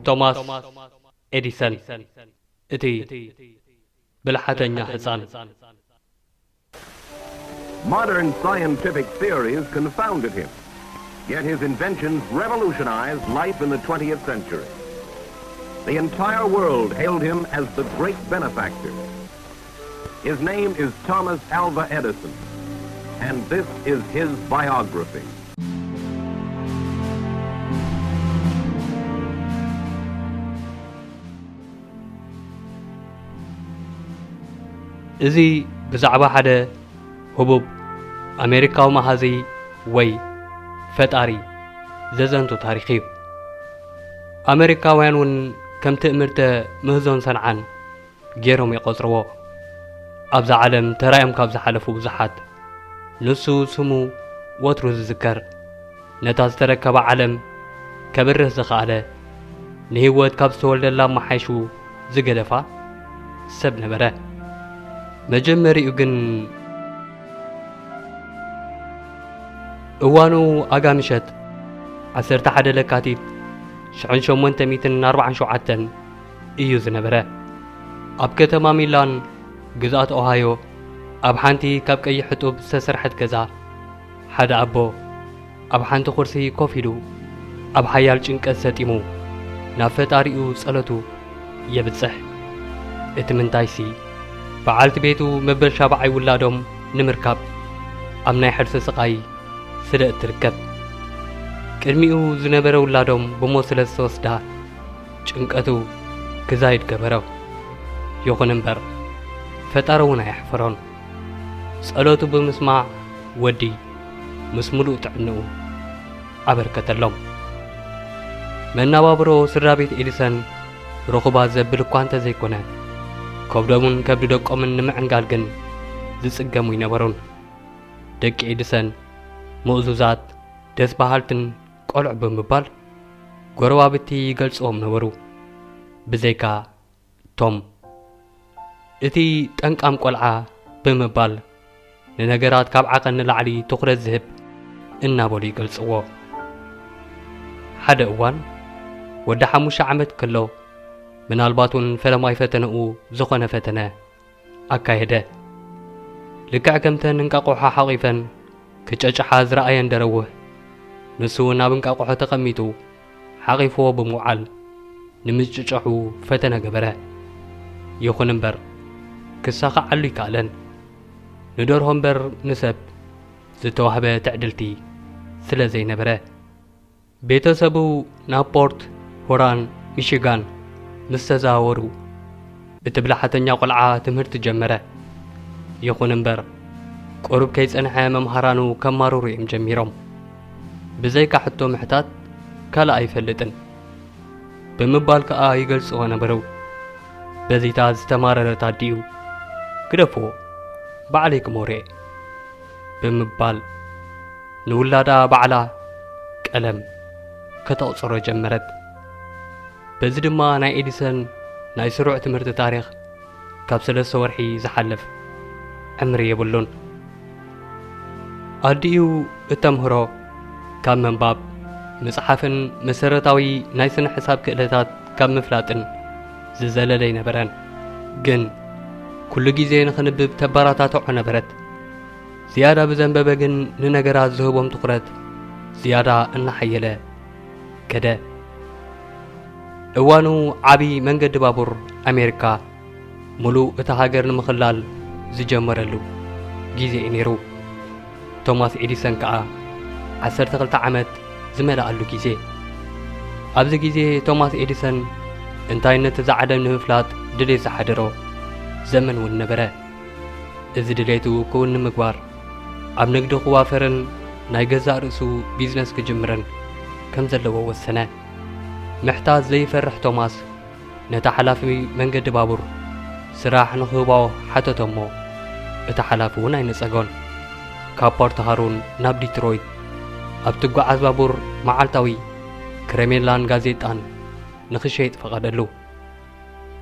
ቶማስ ኤዲሰን፣ እቲ ብልሓተኛ ህጻን። Modern scientific theories confounded him, yet his inventions revolutionized life in the twentieth century. The entire world hailed him as the great benefactor. His name is Thomas Alva Edison, and this is his biography. እዚ ብዛዕባ ሓደ ህቡብ ኣሜሪካዊ መሃዚ ወይ ፈጣሪ ዘዘንቱ ታሪኽ እዩ። ኣሜሪካውያን እውን ከም ትእምርተ ምህዞን ሰንዓን ገይሮም ይቖጽርዎ። ኣብዛ ዓለም ተራእዮም ካብ ዝሓለፉ ብዙሓት፣ ንሱ ስሙ ወትሩ ዝዝከር፣ ነታ ዝተረከባ ዓለም ከብርህ ዝኸኣለ፣ ንህይወት ካብ ዝተወልደላ ኣመሓይሹ ዝገደፋ ሰብ ነበረ። መጀመሪኡ ግን እዋኑ ኣጋ ምሸት ዓሰርተ ሓደ ለካቲት ሽሕን ሸሞንተ ሚእትን ኣርባዓን ሸውዓተን እዩ ዝነበረ። ኣብ ከተማ ሚላን ግዝኣት ኦሃዮ ኣብ ሓንቲ ካብ ቀይሕ ሕጡብ ዝተሰርሐት ገዛ ሓደ ኣቦ ኣብ ሓንቲ ኹርሲ ኮፍ ኢሉ ኣብ ሓያል ጭንቀት ሰጢሙ ናብ ፈጣሪኡ ጸሎቱ የብጽሕ። እቲ ምንታይሲ በዓልቲ ቤቱ መበል ሻብዓይ ውላዶም ንምርካብ ኣብ ናይ ሕርሲ ስቓይ ስለ እትርከብ፣ ቅድሚኡ ዝነበረ ውላዶም ብሞት ስለ ዝተወስዳ ጭንቀቱ ክዛይድ ገበሮ። ይኹን እምበር ፈጣሪ እውን ኣየሕፈሮን። ጸሎቱ ብምስማዕ ወዲ ምስ ምሉእ ጥዕንኡ ኣበርከተሎም። መነባብሮ ስድራ ቤት ኤዲሰን ርኹባት ዘብል እኳ እንተዘይኮነ፣ ከብዶምን ከብዲ ደቆምን ንምዕንጋል ግን ዝጽገሙ ኣይነበሩን። ደቂ ኤዲሰን ምእዙዛት፣ ደስ በሃልትን ቆልዑ ብምባል ጎረባብቲ ይገልጽዎም ነበሩ። ብዘይካ ቶም፣ እቲ ጠንቃም ቆልዓ ብምባል ንነገራት ካብ ዓቐን ንላዕሊ ትኹረት ዝህብ እናበሉ ይገልጽዎ። ሓደ እዋን ወዲ ሓሙሽተ ዓመት ከሎ፣ ምናልባት እውን ፈለማይ ፈተነኡ ዝኾነ ፈተነ ኣካየደ። ልክዕ ከምተን እንቃቑሖ ሓቒፈን ክጨጭሓ ዝረኣየን ደረውህ፣ ንሱ እውን ኣብ እንቃቑሖ ተቐሚጡ ሓቒፍዎ ብምውዓል ንምጭጨሑ ፈተነ ገበረ። ይኹን እምበር ክሳኻዓሉ ኣይከኣለን። ንደርሆ እምበር ንሰብ ዝተዋህበ ትዕድልቲ ስለ ዘይነበረ። ቤተሰቡ ናብ ፖርት ሁራን ሚሺጋን ምስ ተዘዋወሩ፣ እቲ ብልሓተኛ ቆልዓ ትምህርቲ ጀመረ። ይኹን እምበር ቁሩብ ከይጸንሐ መምሃራኑ ከማርሩ እዮም ጀሚሮም። ብዘይካ ሕቶ ምሕታት ካልእ ኣይፈልጥን ብምባል ከኣ ይገልጽዎ ነበሩ። በዚታ ዝተማረረት ኣዲኡ፣ ግደፍዎ፣ ባዕለይ ክመርዮ ብምባል ንውላዳ ባዕላ ቀለም ከተቑጽሮ ጀመረት። በዚ ድማ ናይ ኤዲሰን ናይ ስሩዕ ትምህርቲ ታሪኽ ካብ ሰለስተ ወርሒ ዝሓልፍ ዕምሪ የብሉን። ኣዲኡ እተምህሮ ካብ ምንባብ፣ ምጽሓፍን መሰረታዊ ናይ ስነ ሕሳብ ክእለታት ካብ ምፍላጥን ዝዘለለ ኣይነበረን። ግን ኩሉ ግዜ ንኽንብብ ተበራታትዖ ነበረት። ዝያዳ ብዘንበበ ግን ንነገራት ዝህቦም ትኹረት ዝያዳ እናሓየለ ከደ። እዋኑ ዓቢ መንገዲ ባቡር ኣሜሪካ ምሉእ እታ ሃገር ንምኽላል ዝጀመረሉ ግዜ እዩ ነይሩ። ቶማስ ኤዲሰን ከኣ ዓሰርተ ክልተ ዓመት ዝመልኣሉ ግዜ። ኣብዚ ግዜ ቶማስ ኤዲሰን እንታይነት እዛ ዓለም ንምፍላጥ ድሌት ዝሓደሮ ዘመን እውን ነበረ። እዚ ድሌቱ ክውን ንምግባር ኣብ ንግዲ ክዋፈርን ናይ ገዛእ ርእሱ ቢዝነስ ክጅምርን ከም ዘለዎ ወሰነ። ምሕታት ዘይፈርሕ ቶማስ ነታ ሓላፊ መንገዲ ባቡር ስራሕ ንኽህባ ሓተቶ እሞ፣ እቲ ሓላፊ እውን ኣይነጸጎን። ካብ ፖርት ሃሩን ናብ ዲትሮይት ኣብ ትጓዓዝ ባቡር መዓልታዊ ከረሜላን ጋዜጣን ንኽሸይጥ ፈቐደሉ።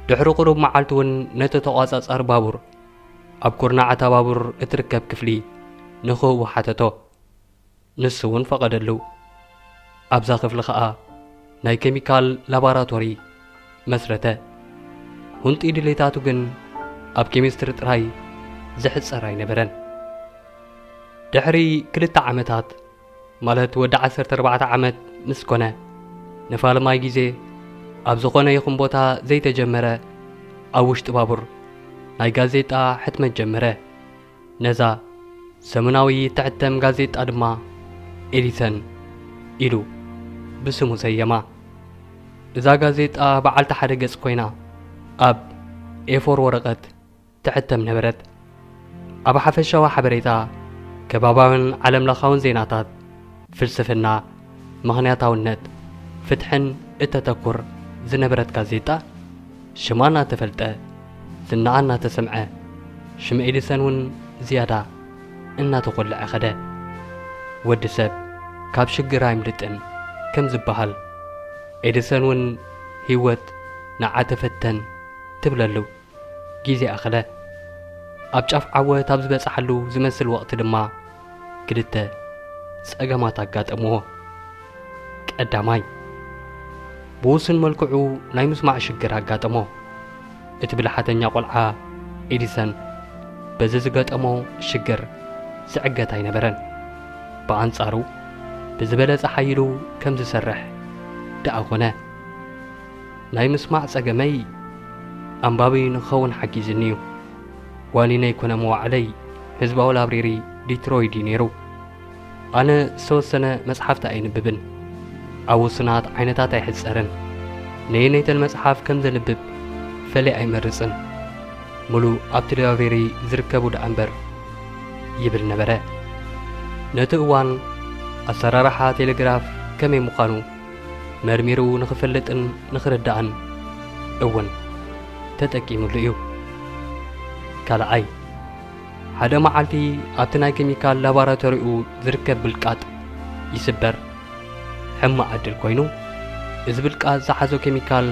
ድሕሪ ቁሩብ መዓልቲ እውን ነቲ ተቋጻጻሪ ባቡር ኣብ ኩርናዕ እታ ባቡር እትርከብ ክፍሊ ንኽህቡ ሓተቶ። ንሱ እውን ፈቐደሉ። ኣብዛ ክፍሊ ኸኣ ናይ ኬሚካል ላቦራቶሪ መስረተ። ሁንጢ ድሌታቱ ግን ኣብ ኬሚስትሪ ጥራይ ዝሕጸር ኣይነበረን። ድሕሪ ክልተ ዓመታት፣ ማለት ወዲ ዓሰርተ ኣርባዕተ ዓመት ምስ ኮነ፣ ንፋልማይ ግዜ ኣብ ዝኾነ ይኹን ቦታ ዘይተጀመረ ኣብ ውሽጢ ባቡር ናይ ጋዜጣ ሕትመት ጀመረ። ነዛ ሰሙናዊ እትሕተም ጋዜጣ ድማ ኤዲሰን ኢሉ ብስሙ ሰየማ። እዛ ጋዜጣ በዓልቲ ሓደ ገጽ ኮይና፣ ኣብ ኤፎር ወረቐት ትሕተም ነበረት። ኣብ ሓፈሻዊ ሓበሬታ፣ ከባባውን ዓለምለኻውን ዜናታት፣ ፍልስፍና፣ ምኽንያታውነት፣ ፍትሕን እተተኩር ዝነበረት ጋዜጣ፣ ሽማ እናተፈልጠ፣ ዝናኣ እናተሰምዐ፣ ሽም ኤዲሰን እውን ዝያዳ እናተኾልዐ ኸደ። ወዲ ሰብ ካብ ሽግር ኣይምልጥን ከም ዝበሃል፣ ኤዲሰን እውን ህይወት ንዓ ተፈተን ትብለሉ ግዜ ኣኸለ። ኣብ ጫፍ ዓወት ኣብ ዝበጽሓሉ ዝመስል ወቕቲ ድማ ክልተ ጸገማት ኣጋጠምዎ። ቀዳማይ፣ ብውሱን መልክዑ ናይ ምስማዕ ሽግር ኣጋጠሞ። እቲ ብልሓተኛ ቆልዓ ኤዲሰን በዚ ዝገጠሞ ሽግር ዝዕገት ኣይነበረን። ብኣንጻሩ ብዝበለጸ ሓይሉ ከም ዝሰርሕ ደኣ ኾነ። ናይ ምስማዕ ጸገመይ ኣንባቢ ንኽኸውን ሓጊዝኒ እዩ። ዋኒነይ ኮነ መዋዕለይ ህዝባዊ ላብሬሪ ዲትሮይድ እዩ ነይሩ። ኣነ ዝተወሰነ መጽሓፍቲ ኣይንብብን፣ ኣብ ውሱናት ዓይነታት ኣይሕጸርን። ነየነይተን መጽሓፍ ከም ዘንብብ ፈለይ ኣይመርጽን። ምሉእ ኣብቲ ላብሬሪ ዝርከቡ ደኣ እምበር ይብል ነበረ። ነቲ እዋን ኣሰራርሓ ቴሌግራፍ ከመይ ምዃኑ መርሚሩ ንኽፈልጥን ንኽርዳእን እውን ተጠቂሙሉ እዩ። ካልኣይ፣ ሓደ መዓልቲ ኣብቲ ናይ ኬሚካል ላቦራቶሪኡ ዝርከብ ብልቃጥ ይስበር። ሕማቕ ዕድል ኮይኑ፣ እዚ ብልቃጥ ዝሓዞ ኬሚካል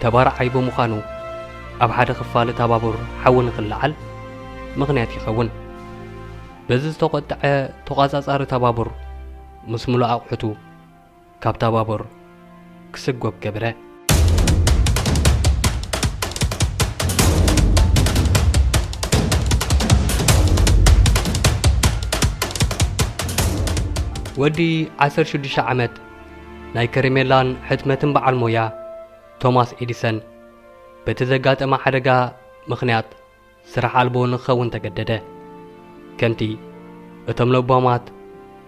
ተባራዓይ ብምዃኑ፣ ኣብ ሓደ ክፋል እታ ባቡር ሓዊ ንኽለዓል ምኽንያት ይኸውን። በዚ ዝተቖጥዐ ተቖጻጻሪ እታ ባቡር፣ ምስ ምሉእ ኣቑሑቱ ካብታ ባቡር ክስጎግ ገበረ። ወዲ ዓሰርተ ሽዱሽተ ዓመት፣ ናይ ከረሜላን ሕትመትን በዓል ሞያ ቶማስ ኤዲሰን፣ በቲ ዘጋጠመ ሓደጋ ምኽንያት ስራሕ ኣልቦ ንኽኸውን ተገደደ። ከምቲ እቶም ለባማት፣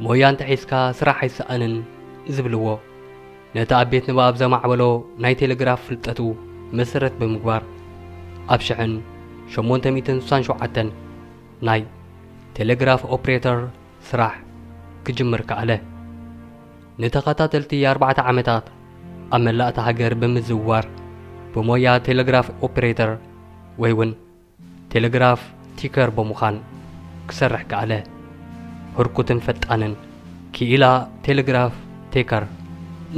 ሞያ እንተሒዝካ ስራሕ ኣይሰኣንን ዝብልዎ፣ ነቲ ኣብ ቤት ንባብ ዘማዕበሎ ናይ ቴሌግራፍ ፍልጠቱ መሰረት ብምግባር፣ ኣብ ሽሕን ሸሞንተ ሚእትን ስሳን ሸውዓተን ናይ ቴሌግራፍ ኦፕሬተር ስራሕ ክጅምር ከኣለ። ንተኸታተልቲ ኣርባዕተ ዓመታት ኣብ መላእ እታ ሃገር ብምዝውዋር፣ ብሞያ ቴሌግራፍ ኦፕሬተር ወይ እውን ቴሌግራፍ ቲከር ብምዃን ክሰርሕ ከኣለ። ህርኩትን ፈጣንን ክኢላ ቴሌግራፍ ቴከር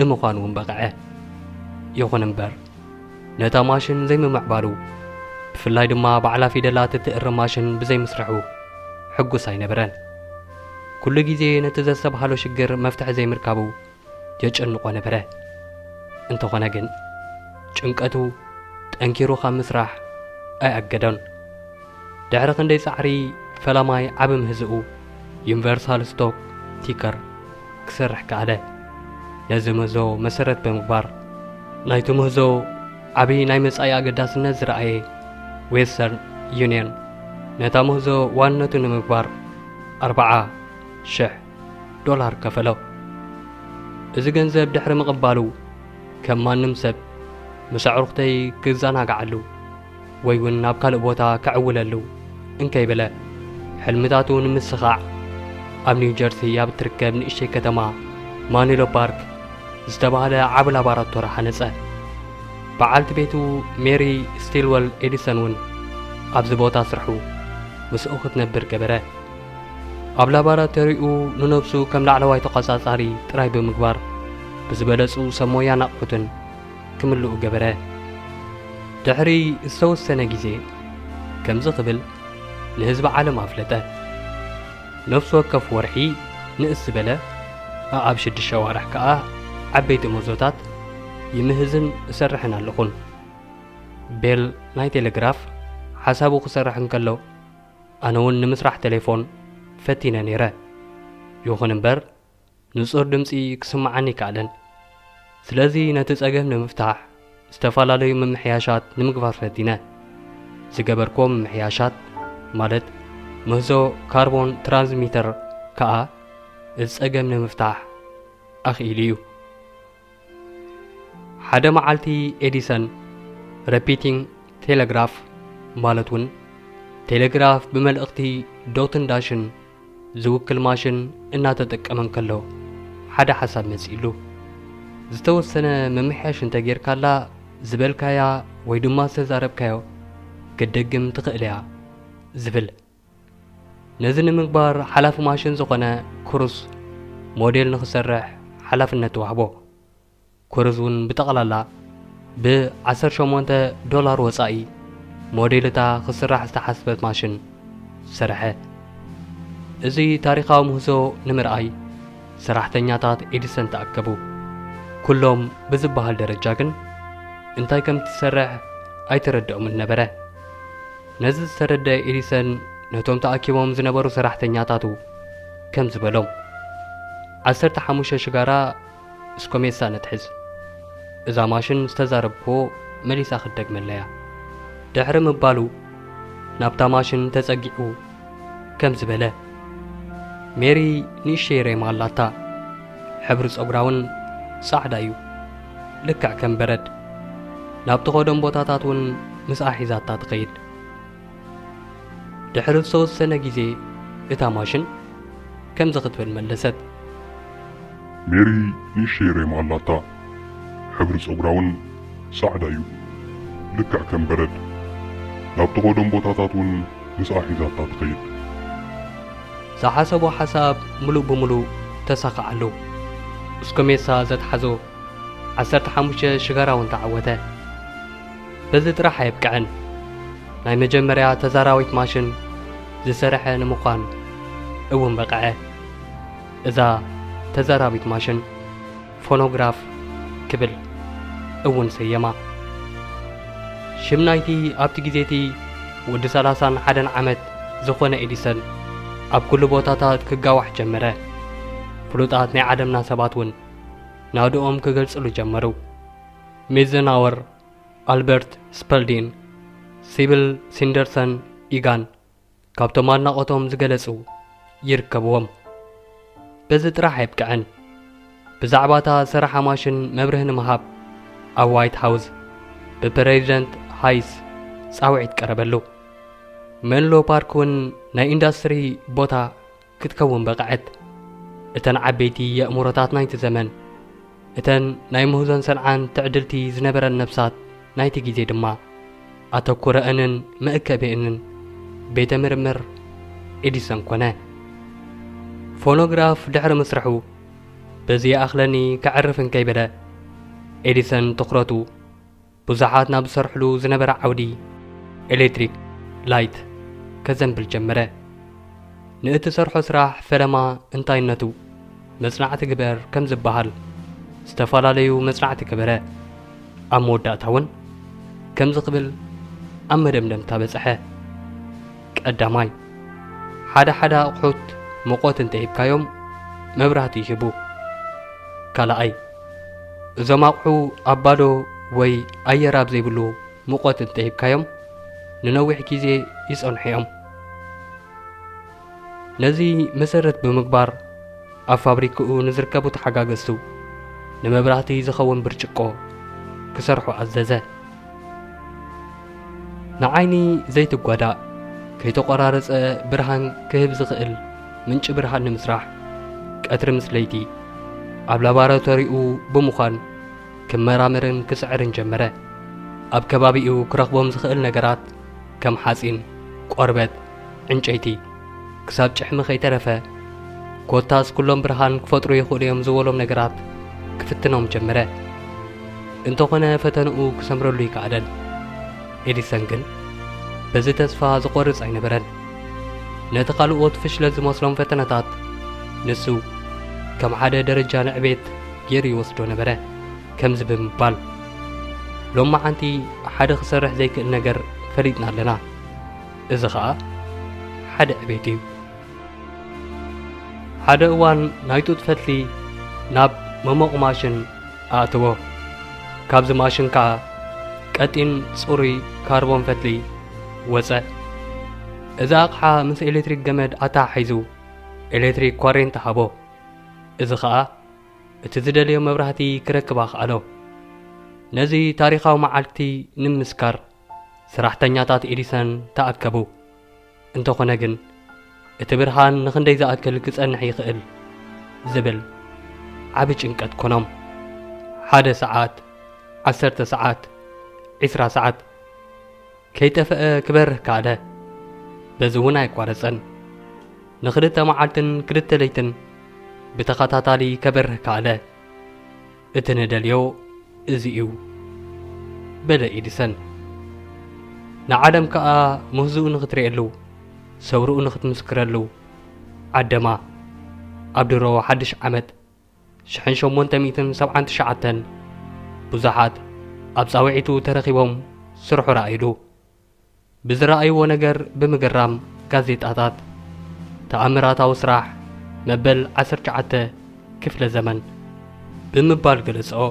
ንምዃን እውን በቕዐ። ይኹን እምበር፣ ነታ ማሽን ዘይምምዕባሉ፣ ብፍላይ ድማ ባዕላ ፊደላት እትእርም ማሽን ብዘይምስርሑ ሕጉስ ኣይነበረን። ኩሉ ግዜ ነቲ ዘስተብሃሎ ሽግር መፍትሒ ዘይምርካቡ የጨንቖ ነበረ። እንተኾነ ግን፣ ጭንቀቱ ጠንኪሩ ካብ ምስራሕ ኣይኣገዶን። ድሕሪ ክንደይ ጻዕሪ፣ ፈላማይ ዓቢ ምህዝኡ፣ ዩኒቨርሳል ስቶክ ቲከር ክሰርሕ ከኣለ። ነዚ ምህዞ መሰረት ብምግባር፣ ናይቲ ምህዞ ዓቢ ናይ መጻኢ ኣገዳስነት ዝረኣየ ዌስተርን ዩኒየን፣ ነታ ምህዞ ዋንነቱ ንምግባር ኣርብዓ ሽሕ ዶላር ከፈሎ። እዚ ገንዘብ ድሕሪ ምቕባሉ፣ ከም ማንም ሰብ ምስ ኣዕሩኽተይ ክዘናግዓሉ ወይ እውን ናብ ካልእ ቦታ ክዕውለሉ እንከይበለ፣ ሕልምታቱ ንምስኻዕ፣ ኣብ ኒው ጀርሲ ኣብ እትርከብ ንእሽተይ ከተማ ማኒሎ ፓርክ ዝተባህለ ዓቢ ላባራቶሪ ሃነጸ። በዓልቲ ቤቱ ሜሪ ስቲልወል ኤዲሰን እውን ኣብዚ ቦታ ስርሑ ምስኡ ክትነብር ገበረ። ኣብ ላባራቶሪኡ ንነብሱ ከም ላዕለዋይ ተቖጻጻሪ ጥራይ ብምግባር፣ ብዝበለጹ ሰብ ሞያን ኣቑሑትን ክምልኡ ገበረ። ድሕሪ ዝተወሰነ ግዜ ከምዚ ክብል ንህዝቢ ዓለም ኣፍለጠ። ነፍሲ ወከፍ ወርሒ ንእስ ዝበለ፣ ኣኣብ ሽዱሽተ ኣዋርሕ ከኣ ዓበይቲ ምህዞታት ይምህዝን እሰርሕን ኣለኹን። ቤል ናይ ቴሌግራፍ ሓሳቡ ክሰርሕ እንከሎ፣ ኣነ እውን ንምስራሕ ቴሌፎን ፈቲነ ነይረ። ይኹን እምበር፣ ንጹር ድምጺ ክስምዓኒ ኣይከኣለን። ስለዚ ነቲ ጸገም ንምፍታሕ ዝተፈላለዩ ምምሕያሻት ንምግባር ፈቲነ። ዝገበርክዎ ምምሕያሻት፣ ማለት ምህዞ ካርቦን ትራንስሚተር፣ ከኣ እዚ ጸገም ንምፍታሕ ኣኽኢሉ እዩ። ሓደ መዓልቲ ኤዲሰን ረፒቲንግ ቴሌግራፍ፣ ማለት እውን ቴሌግራፍ ብመልእኽቲ ዶትን ዳሽን ዝውክል ማሽን እናተጠቀመ እንከሎ፣ ሓደ ሓሳብ መጺእሉ። ዝተወሰነ ምምሕያሽ እንተጌርካላ፣ ዝበልካያ ወይ ድማ ዝተዛረብካዮ ክትደግም ትኽእል እያ ዝብል። ነዚ ንምግባር ሓላፊ ማሽን ዝኾነ ክሩስ ሞዴል ንኽሰርሕ ሓላፍነት ተዋህቦ። ክሩዝ እውን ብጠቕላላ ብ ዓሰርተ ሸሞንተ ዶላር ወጻኢ ሞዴል እታ ክስራሕ ዝተሓስበት ማሽን ሰርሐ። እዚ ታሪኻዊ ምህዞ ንምርኣይ ሰራሕተኛታት ኤዲሰን ተኣከቡ። ኩሎም ብዝበሃል ደረጃ ግን እንታይ ከም እትሰርሕ ኣይተረድኦምን ነበረ። ነዚ ዝተረድአ ኤዲሰን ነቶም ተኣኪቦም ዝነበሩ ሰራሕተኛታቱ ከምዚ በሎም፣ "ዓሰርተ ሓሙሽተ ሽጋራ እስኮሜሳ ነትሕዝ። እዛ ማሽን ዝተዛረብክዎ መሊሳ ክትደግመለያ." ድሕሪ ምባሉ ናብታ ማሽን ተጸጊዑ ከምዚ በለ፣ "ሜሪ ንእሽተይ ሬማ ኣላታ። ሕብሪ ጸጉራ እውን ጻዕዳ እዩ፣ ልክዕ ከም በረድ። ናብ ትኸዶም ቦታታት እውን ምስኣ ሒዛታ ትኸይድ." ድሕሪ ዝተወሰነ ግዜ እታ ማሽን ከምዚ ክትብል መለሰት፣ "ሜሪ ንእሽተይ ሬማ ኣላታ። ሕብሪ ጸጉራ እውን ጻዕዳ እዩ፣ ልክዕ ከም በረድ። ናብ ትኸዶም ቦታታት እውን ምስኣ ሒዛታ ትኸይድ." ዝሓሰቦ ሓሳብ ምሉእ ብምሉእ ተሳኽዓሉ። እስኮሜሳ ዘትሓዞ ዓሰርተ ሓሙሽተ ሽጋራ እውን ተዓወተ። በዚ ጥራሕ ኣየብቅዐን። ናይ መጀመርያ ተዛራቢት ማሽን ዝሰርሐ ንምዃን እውን በቕዐ። እዛ ተዛራቢት ማሽን ፎኖግራፍ ክብል እውን ሰየማ። ሽም ናይቲ ኣብቲ ግዜ እቲ ወዲ ሰላሳን ሓደን ዓመት ዝኾነ ኤዲሰን ኣብ ኩሉ ቦታታት ክጋዋሕ ጀመረ። ፍሉጣት ናይ ዓለምና ሰባት እውን ናእድኦም ክገልጽሉ ጀመሩ። ሜዘናወር፣ ኣልበርት ስፐልዲን፣ ሲብል ሲንደርሰን ኢጋን ካብቶም ኣድናቖቶም ዝገለጹ ይርከብዎም። በዚ ጥራሕ ኣይብቅዐን። ብዛዕባ እታ ዝሰርሓ ማሽን መብርሂ ንምሃብ ኣብ ዋይት ሃውስ ብፕረዚደንት ሃይስ ጻውዒት ቀረበሉ። መንሎ ፓርክ እውን ናይ ኢንዳስትሪ ቦታ ክትከውን በቕዐት። እተን ዓበይቲ የእምሮታት ናይቲ ዘመን፣ እተን ናይ ምህዞን ሰንዓን ትዕድልቲ ዝነበረን ነብሳት ናይቲ ግዜ ድማ፣ ኣተኩረአንን መእከቢአንን ቤተ ምርምር ኤዲሰን ኮነ። ፎኖግራፍ ድሕሪ ምስርሑ፣ በዚ ይኣኽለኒ ከዕርፍን ከይበለ፣ ኤዲሰን ትኹረቱ ብዙሓት ናብ ዝሰርሕሉ ዝነበረ ዓውዲ ኤሌክትሪክ ላይት ከዘንብል ጀመረ። ንእትሰርሖ ስራሕ ፈለማ እንታይነቱ መጽናዕቲ ግበር ከም ዝበሃል፣ ዝተፈላለዩ መጽናዕቲ ገበረ። ኣብ መወዳእታ እውን ከምዚ ክብል ኣብ መደምደምታ በጽሐ። ቀዳማይ፣ ሓደ ሓደ ኣቑሑት ሙቐት እንተሂብካዮም መብራህቲ ይህቡ። ካልኣይ፣ እዞም ኣቑሑ ኣብ ባዶ ወይ ኣየር ኣብ ዘይብሉ ሙቐት እንተሂብካዮም ንነዊሕ ግዜ ይጸንሑ እዮም። ነዚ መሰረት ብምግባር ኣብ ፋብሪክኡ ንዝርከቡ ተሓጋገዝቱ ንመብራህቲ ዝኸውን ብርጭቆ ክሰርሑ ኣዘዘ። ንዓይኒ ዘይትጓዳእ፣ ከይተቖራረጸ ብርሃን ክህብ ዝኽእል ምንጪ ብርሃን ንምስራሕ፣ ቀትሪ ምስ ለይቲ ኣብ ላቦራቶሪኡ ብምዃን ክመራመርን ክስዕርን ጀመረ። ኣብ ከባቢኡ ክረኽቦም ዝኽእል ነገራት ከም ሓጺን፣ ቆርበት፣ ዕንጨይቲ፣ ክሳብ ጭሕሚ ከይተረፈ፣ ኮታስ ኩሎም ብርሃን ክፈጥሩ ይኽእሉ እዮም ዝበሎም ነገራት ክፍትኖም ጀመረ። እንተኾነ ፈተንኡ ክሰምረሉ ኣይከኣለን። ኤዲሰን ግን በዚ ተስፋ ዝቖርጽ ኣይነበረን። ነቲ ካልኦት ፍሽለት ዝመስሎም ፈተነታት ንሱ ከም ሓደ ደረጃ ንዕቤት ገይሩ ይወስዶ ነበረ። ከምዚ ብምባል፣ ሎማዓንቲ ሓደ ክሰርሕ ዘይክእል ነገር ፈሊጥና ኣለና። እዚ ኸኣ ሓደ ዕቤት እዩ። ሓደ እዋን ናይ ጡጥ ፈትሊ ናብ መሞቕ ማሽን ኣእተዎ። ካብዚ ማሽን ከኣ ቀጢን ጽሩይ ካርቦን ፈትሊ ወጸ። እዚ ኣቕሓ ምስ ኤሌክትሪክ ገመድ ኣተሓሒዙ ኤሌክትሪክ ኮሬንት ሃቦ። እዚ ኸኣ እቲ ዝደለዮ መብራህቲ ክረክብ ኣኽኣሎ። ነዚ ታሪኻዊ መዓልቲ ንምስካር ሰራሕተኛታት ኤዲሰን ተኣከቡ። እንተኾነ ግን እቲ ብርሃን ንኽንደይ ዝኣክል ክጸንሕ ይኽእል ዝብል ዓቢ ጭንቀት ኮኖም። ሓደ ሰዓት፣ ዓሰርተ ሰዓት፣ ዒስራ ሰዓት ከይጠፍአ ክበርህ ከኣለ። በዚ እውን ኣይቋረጸን። ንኽልተ መዓልትን ክልተ ለይትን ብተኸታታሊ ከበርህ ከኣለ። እቲ ንደልዮ እዚ እዩ በለ ኤዲሰን። ንዓለም ከኣ ምህዝኡ ንኽትርእየሉ፣ ሰውርኡ ንኽትምስክረሉ ዓደማ። ኣብ ድሮ ሓድሽ ዓመት ሽሕን ሸሞንተ ሚእትን ሰብዓን ትሽዓተን ብዙሓት ኣብ ጻውዒቱ ተረኺቦም ስርሑ ረኣይሉ። ብዝረኣይዎ ነገር ብምግራም ጋዜጣታት ተኣምራታዊ ስራሕ መበል ዓሰርተ ትሽዓተ ክፍለ ዘመን ብምባል ገለጽኦ።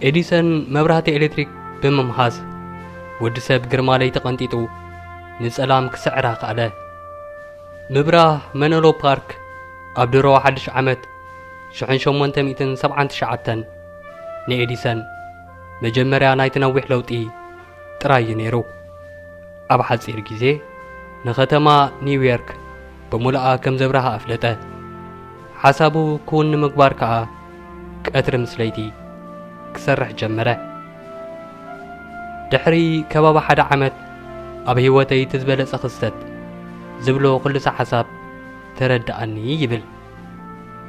ኤዲሰን መብራህቲ ኤሌክትሪክ ብምምሃዝ ወዲ ሰብ ግርማ ለይቲ ቀንጢጡ ንጸላም ክስዕራ ከኣለ። ምብራህ መኖሎ ፓርክ ኣብ ድሮ ሓድሽ ዓመት ሽሕን ሸሞንተ ሚእትን ሰብዓን ትሽዓተን ንኤዲሰን መጀመርያ ናይቲ ነዊሕ ለውጢ ጥራይ እዩ ነይሩ። ኣብ ሓጺር ግዜ ንኸተማ ኒውዮርክ ብምሉኣ ከም ዘብርሃ ኣፍለጠ። ሓሳቡ ክውን ንምግባር ከኣ ቀትሪ ምስ ለይቲ ክሰርሕ ጀመረ። ድሕሪ ከባቢ ሓደ ዓመት ኣብ ህይወተይ እቲ ዝበለጸ ክስተት ዝብሎ ክልሰ ሓሳብ ተረድኣኒ ይብል።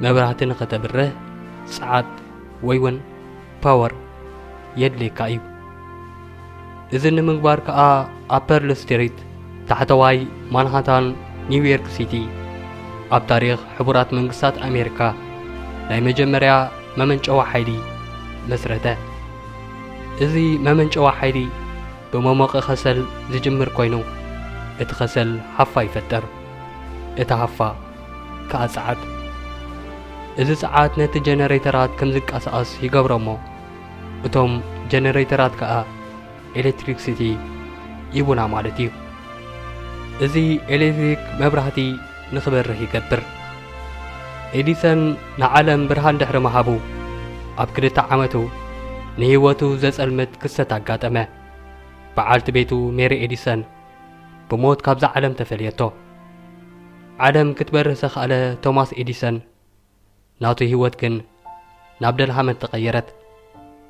መብራህቲ ንኸተብርህ ጸዓት ወይ እውን ፓወር የድልየካ እዩ። እዚ ንምግባር ከኣ ኣብ ፐርል ስትሪት ታሕተዋይ ማንሃታን ኒውዮርክ ሲቲ ኣብ ታሪኽ ሕቡራት መንግስታት ኣሜሪካ ናይ መጀመርያ መመንጨዊ ሓይሊ መስረተ። እዚ መመንጨዊ ሓይሊ ብመሞቒ ከሰል ዝጅምር ኮይኑ እቲ ከሰል ሃፋ ይፈጥር። እቲ ሃፋ ከኣ ጸዓት። እዚ ጸዓት ነቲ ጀነሬተራት ከም ዝንቀሳቐስ ይገብሮ እሞ እቶም ጀነሬተራት ከኣ ኤሌክትሪክሲቲ ይቡና ማለት እዩ። እዚ ኤሌክትሪክ መብራህቲ ንኽበርህ ይገብር። ኤዲሰን ንዓለም ብርሃን ድሕሪ ምሃቡ ኣብ ክልተ ዓመቱ ንህይወቱ ዘጸልምት ክስተት ኣጋጠመ። በዓልቲ ቤቱ ሜሪ ኤዲሰን ብሞት ካብዛ ዓለም ተፈልየቶ። ዓለም ክትበርህ ዘኽኣለ ቶማስ ኤዲሰን ናቱ ህይወት ግን ናብ ደልሃመት ተቐየረት።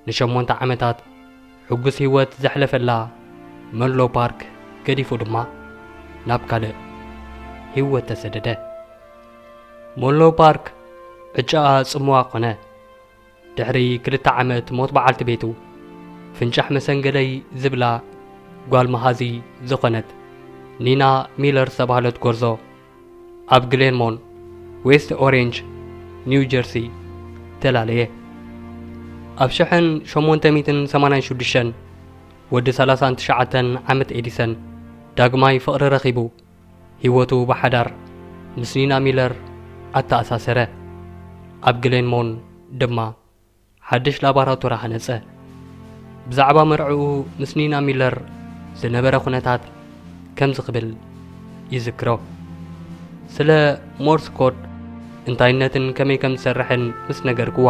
ንሸሞንተ ዓመታት ሕጉስ ህይወት ዘሕለፈላ መንሎ ፓርክ ገዲፉ ድማ ናብ ካልእ ህይወት ተሰደደ። መንሎ ፓርክ ዕጫኣ ጽምዋ ኮነ። ድሕሪ ክልተ ዓመት ሞት በዓልቲ ቤቱ፣ ፍንጫሕ መሰንገለይ ዝብላ ጓል መሃዚ ዝኾነት ኒና ሚለር ዝተባህለት ጎርዞ ኣብ ግሌንሞን፣ ዌስት ኦሬንጅ፣ ኒው ጀርሲ ተላለየ። ኣብ ሽሕን ሸሞንተ ሚእትን ሰማንያን ሽዱሽተን ወዲ ሰላሳን ትሽዓተን ዓመት ኤዲሰን ዳግማይ ፍቕሪ ረኺቡ፣ ህይወቱ ብሓዳር ምስ ኒና ሚለር ኣተኣሳሰረ። ኣብ ግሌንሞን ድማ ሓድሽ ላቦራቶሪ ሃነጸ። ብዛዕባ መርዕኡ ምስ ኒና ሚለር ዝነበረ ኩነታት ከምዚ ክብል ይዝክሮ። ስለ ሞርስ ኮድ እንታይነትን ከመይ ከም ዝሰርሕን ምስ ነገርክዋ፣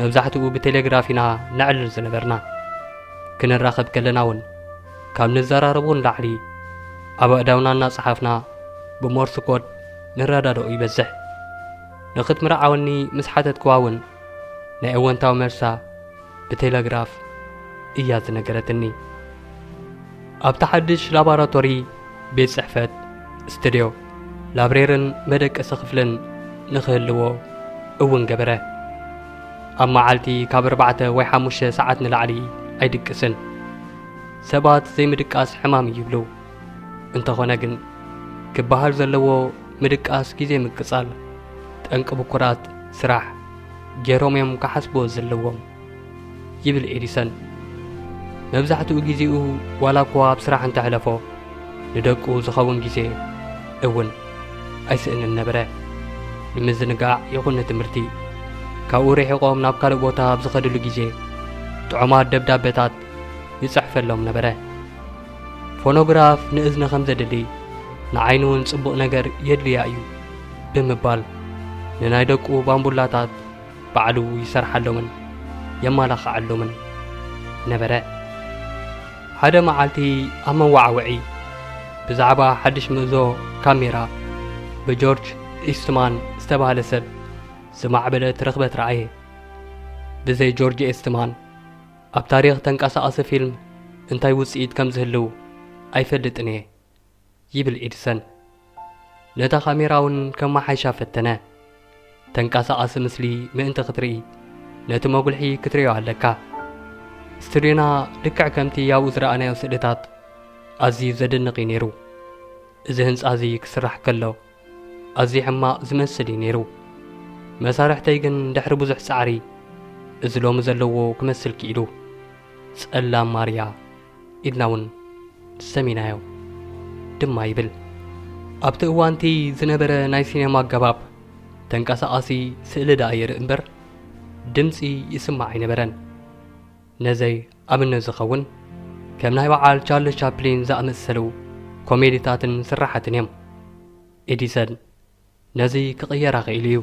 መብዛሕትኡ ብቴሌግራፍ ኢና ነዕልል ዝነበርና። ክንራኸብ ከለና እውን ካብ ንዘራረቡ ንላዕሊ ኣብ ኣእዳውና እናጸሓፍና ብሞርስ ኮድ ንረዳድኦ ይበዝሕ። ንኽትምርዓወኒ ምስ ሓተትክዋ እውን ናይ እወንታዊ መልሳ ብቴለግራፍ እያ ዝነገረትኒ። ኣብቲ ሓድሽ ላቦራቶሪ ቤት ጽሕፈት፣ ስትድዮ፣ ላብሬርን መደቀሲ ክፍልን ንኽህልዎ እውን ገበረ። ኣብ መዓልቲ ካብ ኣርባዕተ ወይ ሓሙሽተ ሰዓት ንላዕሊ ኣይድቅስን። ሰባት ዘይምድቃስ ሕማም እዩ ይብሉ። እንተኾነ ግን ክበሃል ዘለዎ ምድቃስ ግዜ ምቅጻል ጠንቂ ብኩራት ስራሕ ገይሮም እዮም ክሓስብዎ ዘለዎም ይብል ኤዲሰን። መብዛሕትኡ ግዜኡ ዋላ እኳ ኣብ ስራሕ እንተሕለፎ ንደቁ ዝኸውን ግዜ እውን ኣይስእንን ነበረ። ንምዝንጋዕ ይኹን ንትምህርቲ ካብኡ ርሒቖም ናብ ካልእ ቦታ ኣብ ዝኸድሉ ግዜ ጥዑማት ደብዳቤታት ይጽሕፈሎም ነበረ። ፎኖግራፍ ንእዝኒ ከም ዘድሊ ንዓይኒ እውን ጽቡቕ ነገር የድልያ እዩ ብምባል ንናይ ደቁ ባምቡላታት ባዕሉ ይሰርሓሎምን የማላኽዓሎምን ነበረ። ሓደ መዓልቲ ኣብ መዋዓውዒ ብዛዕባ ሓድሽ ምእዞ ካሜራ ብጆርጅ ኢስትማን ዝተባህለ ሰብ ዝማዕበለት ርኽበት ረኣየ። ብዘይ ጆርጅ ኤስትማን ኣብ ታሪኽ ተንቀሳቓሲ ፊልም እንታይ ውጽኢት ከም ዝህልው ኣይፈልጥን እየ ይብል ኤዲሰን። ነታ ካሜራ እውን ከመሓይሻ ፈተነ። ተንቀሳቓሲ ምስሊ ምእንቲ ክትርኢ ነቲ መጉልሒ ክትርእዮ ኣለካ። ስቱድዮና ልክዕ ከምቲ ኣብኡ ዝረኣናዮ ስእልታት ኣዝዩ ዘደንቕ እዩ ነይሩ። እዚ ህንጻ እዚ ክስራሕ ከሎ ኣዝዩ ሕማቕ ዝመስል እዩ ነይሩ። መሳርሕተይ ግን ድሕሪ ብዙሕ ጻዕሪ እዚ ሎሚ ዘለዎ ክመስል ክኢሉ። ጸላም ማርያ ኢልና እውን ሰሚናዮ ድማ ይብል። ኣብቲ እዋንቲ ዝነበረ ናይ ሲኔማ ኣገባብ ተንቀሳቓሲ ስእሊ ደኣ የርኢ እምበር ድምጺ ይስማዕ ኣይነበረን። ነዘይ ኣብነት ዝኸውን ከም ናይ በዓል ቻርልስ ቻፕሊን ዝኣመሰሉ ኮሜዲታትን ስራሓትን እዮም። ኤዲሰን ነዚ ክቕየራ ክኢሉ እዩ።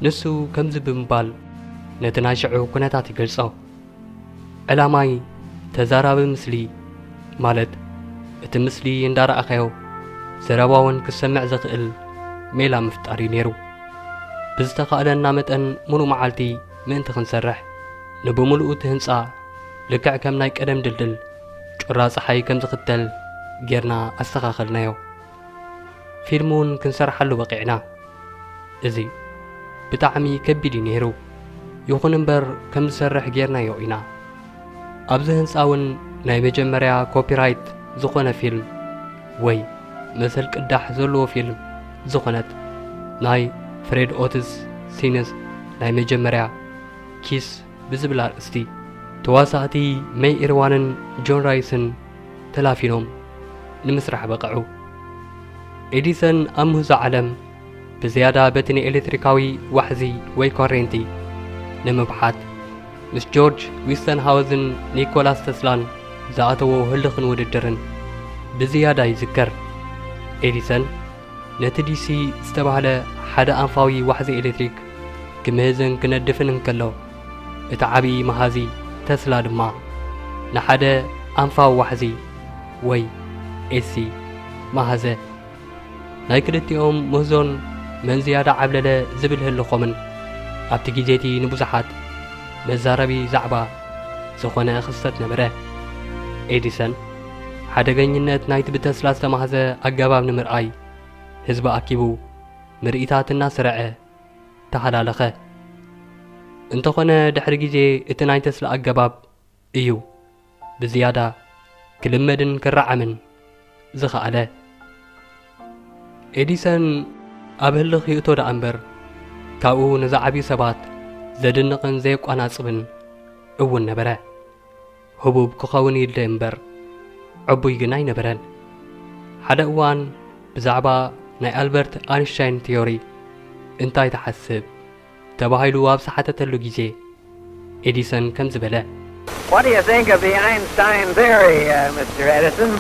ንሱ ከምዚ ብምባል ነቲ ናይ ሽዑ ኩነታት ይገልጾ። ዕላማይ ተዛራቢ ምስሊ ማለት እቲ ምስሊ እንዳረኣኻዮ ዘረባ እውን ክሰምዕ ዘኽእል ሜላ ምፍጣር እዩ ነይሩ። ብዝተኻእለና መጠን ሙሉእ መዓልቲ ምእንቲ ክንሰርሕ ንብምሉኡ እቲ ህንጻ ልክዕ ከም ናይ ቀደም ድልድል ጩራ ጸሓይ ከም ዝኽተል ጌርና ኣስተኻኸልናዮ። ፊልም እውን ክንሰርሓሉ በቒዕና። እዚ ብጣዕሚ ከቢድ እዩ ነይሩ። ይኹን እምበር ከም ዝሰርሕ ጌርናዮ ኢና። ኣብዚ ህንጻ እውን ናይ መጀመርያ ኮፒራይት ዝኾነ ፊልም ወይ መሰል ቅዳሕ ዘለዎ ፊልም ዝኾነት ናይ ፍሬድ ኦትስ ሲንስ ናይ መጀመርያ ኪስ ብዝብል ኣርእስቲ ተዋሳእቲ ሜይ ኢርዋንን ጆን ራይስን ተላፊኖም ንምስራሕ በቐዑ። ኤዲሰን ኣብ ምህዞ ዓለም ብዝያዳ በቲ ንኤሌክትሪካዊ ዋሕዚ ወይ ኮሬንቲ ንምብሓት ምስ ጆርጅ ዊስተንሃውዝን ኒኮላስ ተስላን ዝኣተዎ ህልኽን ውድድርን ብዝያዳ ይዝከር። ኤዲሰን ነቲ ዲሲ ዝተባህለ ሓደ ኣንፋዊ ዋሕዚ ኤሌክትሪክ ክምህዝን ክነድፍን እንከሎ፣ እቲ ዓብዪ መሃዚ ተስላ ድማ ንሓደ ኣንፋዊ ዋሕዚ ወይ ኤሲ መሃዘ። ናይ ክልቲኦም ምህዞን መን ዝያዳ ዓብለለ ዝብል ህልኾምን ኣብቲ ግዜቲ ንብዙሓት መዛረቢ ዛዕባ ዝኾነ ክስተት ነበረ። ኤዲሰን ሓደገኝነት ናይቲ ብተስላ ዝተማህዘ ኣገባብ ንምርኣይ ህዝቢ ኣኪቡ ምርኢታት እናስረዐ ተሃላለኸ። እንተኾነ ድሕሪ ግዜ እቲ ናይ ተስላ ኣገባብ እዩ ብዝያዳ ክልመድን ክረዓምን ዝኸኣለ። ኤዲሰን ኣብ ህልኽ ይእቶ ደኣ እምበር ካብኡ ንዝዓብዩ ሰባት ዘድንቕን ዘየቋናጽብን እውን ነበረ። ህቡብ ክኸውን ይደሊ እምበር ዕቡይ ግን ኣይነበረን። ሓደ እዋን ብዛዕባ ናይ ኣልበርት ኣንሽታይን ቲዮሪ እንታይ ትሓስብ ተባሂሉ ኣብ ዝሓተተሉ ግዜ ኤዲሰን ከምዚ በለ። What do you think of the Einstein theory, uh, Mister Edison?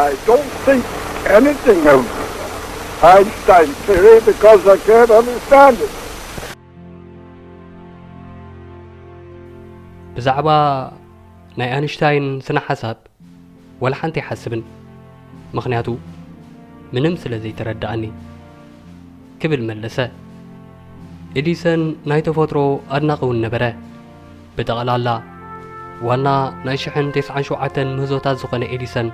I don't think anything of Einstein's theory because I can't understand it. ብዛዕባ ናይ ኣንሽታይን ስነ ሓሳብ ወላ ሓንቲ ኣይሓስብን፣ ምኽንያቱ ምንም ስለ ዘይተረድኣኒ ክብል መለሰ። ኤዲሰን ናይ ተፈጥሮ ኣድናቒ እውን ነበረ። ብጠቕላላ ዋና ናይ ሽሕን ተስዓን ሸውዓተን ምህዞታት ዝኾነ ኤዲሰን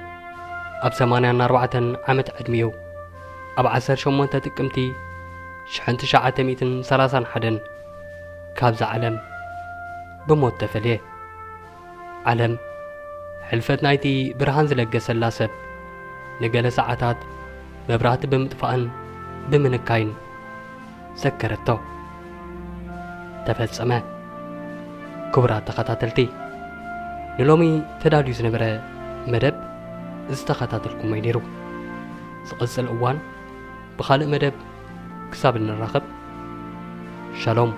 ኣብ ሰማንያን ኣርባዕተን ዓመት ዕድሚኡ ኣብ ዓሰርተ ሸሞንተ ጥቅምቲ ሽሕን ትሽዓተ ሚእትን ሰላሳን ሓደን ካብዛ ዓለም ብሞት ተፈልየ። ዓለም ሕልፈት ናይቲ ብርሃን ዝለገሰላ ሰብ ንገለ ሰዓታት መብራህቲ ብምጥፋእን ብምንካይን ዘከረቶ። ተፈጸመ። ክቡራት ተኸታተልቲ፣ ንሎሚ ተዳልዩ ዝነበረ መደብ ዝተኸታተልኩሞ እዩ ነይሩ። ዝቕጽል እዋን ብኻልእ መደብ ክሳብ እንራኸብ፣ ሻሎም።